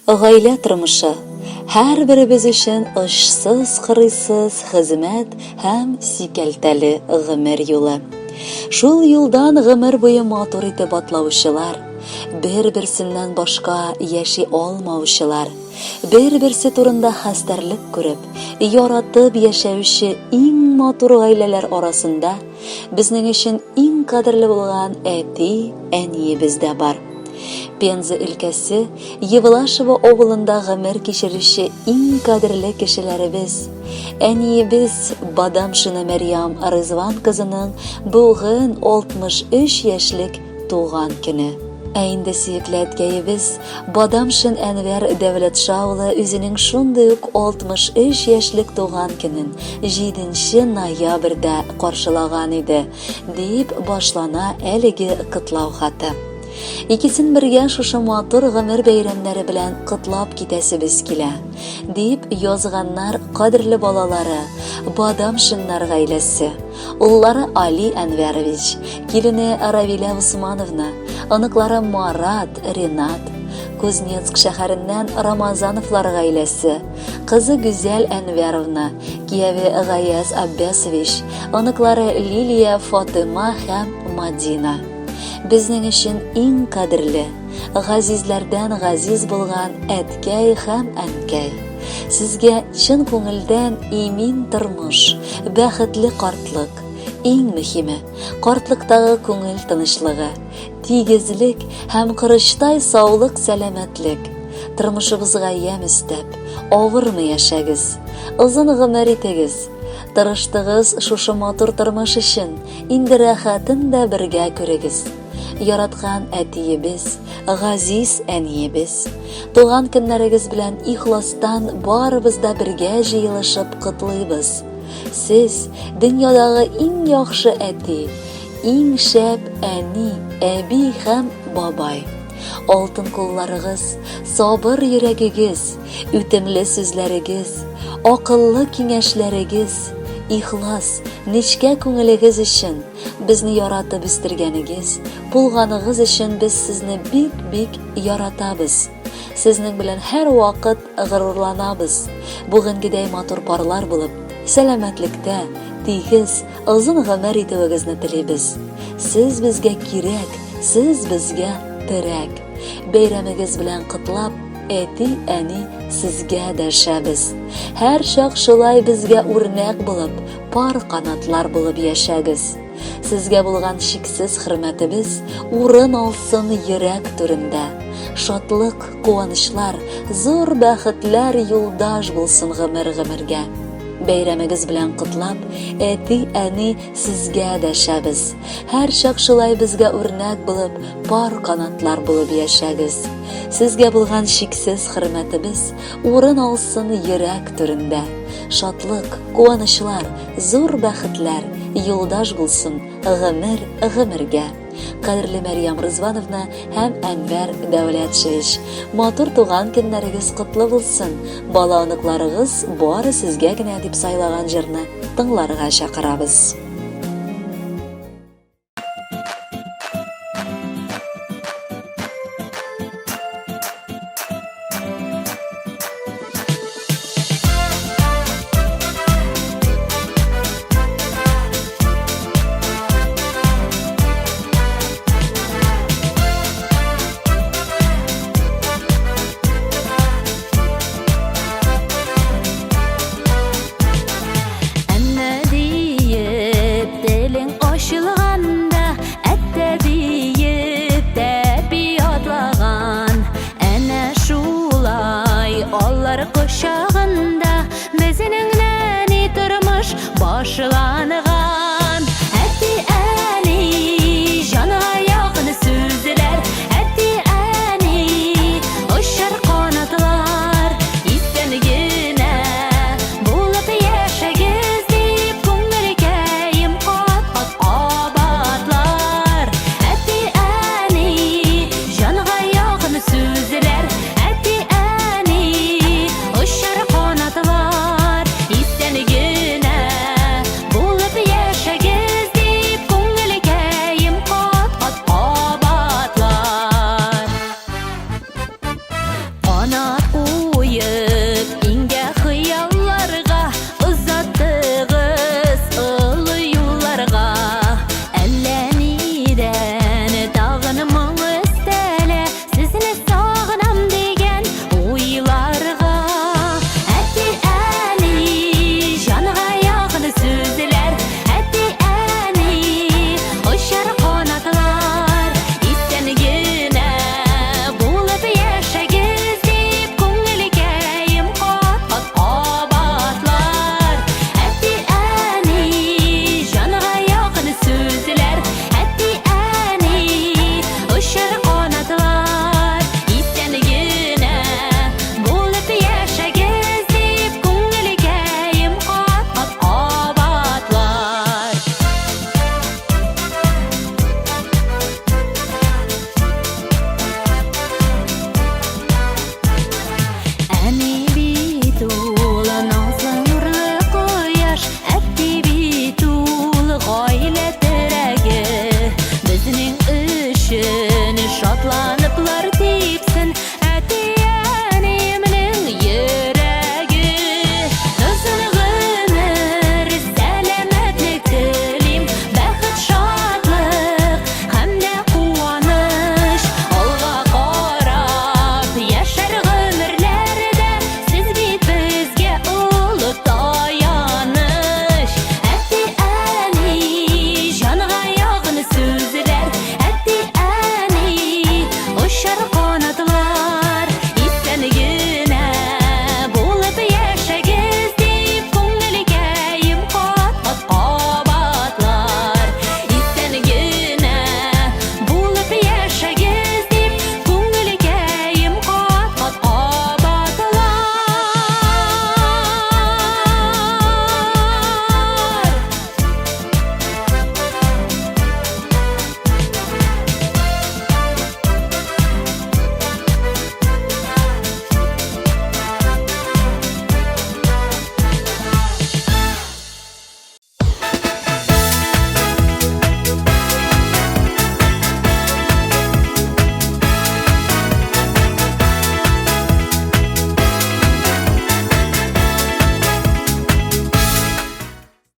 Гаилә тормышы, һәрберебез өчен очсыз-кырыйсыз хезмәт һәм сикәлтәле гомер юлы. Шул юлдан гомер буе матур итеп атлаучылар, бер-берсеннән башка яши алмаучылар, бер-берсе турында хәстәрлек күреп, яратып яшәүче иң матур гаиләләр арасында безнең өчен иң кадерле булган әти, әниебез дә бар. Пенза өлкәсе Евлашево авылында гомер кичерүче иң кадерле кешеләребез, әниебез Бадамшина Мәрьям Рызван кызының бүген 63 яшьлек туган көне. Ә инде сөекле әткәебез Бадамшин Әнвәр Дәүләтша улы үзенең шундый ук 63 яшьлек туган көнен 7 ноябрьдә каршылаган иде, дип башлана әлеге котлау хаты. Икесен бергә шушы матур гомер бәйрәмнәре белән котлап китәсебез килә, дип язганнар кадерле балалары, Бадамшиннар гаиләсе. Уллары Али Әнвәрович, килене Равилә Усмановна, оныклары Марат, Ренат, Кузнецк шәһәреннән Рамазановлар гаиләсе, кызы Гүзәл Әнвәровна, кияве Гаяз Аббясович, оныклары Лилия, Фатыма һәм Мадина. Безнең өчен иң кадерле, газизләрдән газиз булган әткәй һәм әнкәй. Сезгә чын күңелдән имин тормыш, бәхетле картлык, иң мөһиме, картлыктагы күңел тынычлыгы, тигезлек һәм корычтай саулык-сәламәтлек. Тормышыбызга ямь өстәп, авырмый яшәгез, озын гомер итегез. Тырыштыгыз шушы матур тормыш өчен, инде рәхәтен дә бергә күрегез. Яраткан әтиебез, газиз әниебез, туган көннәрегез белән ихластан барыбыз да бергә җыелышып котлыйбыз. Сез, дөньядагы иң яхшы әти, иң шәп әни, әби һәм бабай. Алтын кулларыгыз, сабыр йөрәгегез, үтемле сүзләрегез, акыллы киңәшләрегез, ихлас, нечкә күңелегез өчен, безне яратып үстергәнегез, булганыгыз өчен без сезне бик-бик яратабыз. Сезнең белән һәрвакыт горурланабыз. Бүгенгедәй матур парлар булып, сәламәтлектә, тигез, озын гомер итүегезне телибез. Сез безгә кирәк, сез безгә терәк. Бәйрәмегез белән котлап, әти, әни сезгә дәшәбез. Һәр чак шулай безгә үрнәк булып, пар канатлар булып яшәгез. Сезгә булган чиксез хөрмәтебез урын алсын йөрәк түрендә. Шатлык, куанычлар, зур бәхетләр юлдаш булсын гомер-гомергә. Бәйрәмегез белән котлап, әти, әни сезгә дәшәбез. Һәрчак шулай безгә үрнәк булып, пар канатлар булып яшәгез. Сезгә булган чиксез хөрмәтебез урын алсын йөрәк түрендә. Шатлык, куанычлар, зур бәхетләр юлдаш булсын гомер гомергә. Кадерле Мәрьям Рызвановна һәм Әнвәр Дәүләтшевич, матур туган көннәрегез котлы булсын. Бала оныкларыгыз бары сезгә генә дип сайлаган җырны тыңларга чакырабыз. Әмма диеп телең ачылганда, әттә диеп тәпи атлаган. Әнә шулай аллар кочагында безнең нәни тормыш башланган.